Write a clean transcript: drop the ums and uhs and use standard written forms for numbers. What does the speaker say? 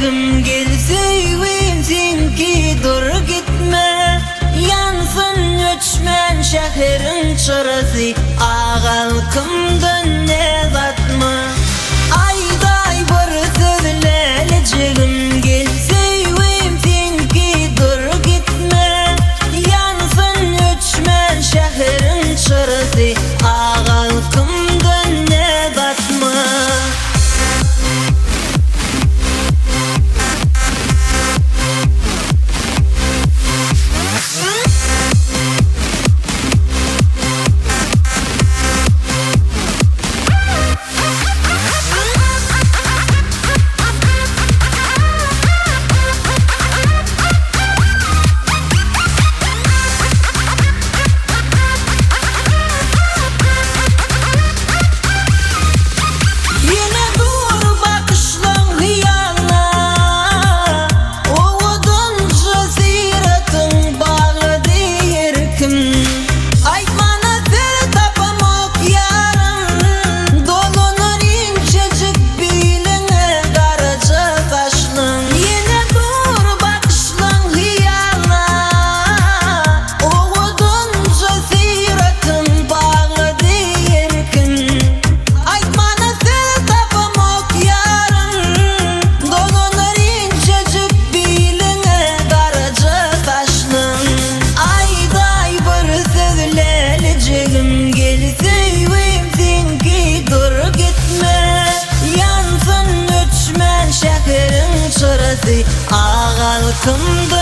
Lälijigim gel söýgim seňki dur gitme Ýansyn öçmän şäheriň çyrasy Ak halkymdan näz atma Aýdaý bir söz lälijigim gel söýgim seňki dur gitme Ýansyn öçmän şäheriň çyrasy Ak halkymdan näz atma. Ýene dur bakyşlaň hyýalna, Owadanja syratyň baglady erkim. Aýtmana söz tapamok ýarym, Dolanar inçejik biliňe garaja saçlyň. Ýene dur bakyşlaň hyýalna, Owadanja syratyň baglady erkin. Aýtmana söz tapamok ýarym, Dolanar inçejik biliňe garaja saçlyň. Aýdaý bir söz lälijigim, gel söýgim seňki dur gitme. Ýansyn öçmän şäheriň çyrasy, Ak halkymdyr.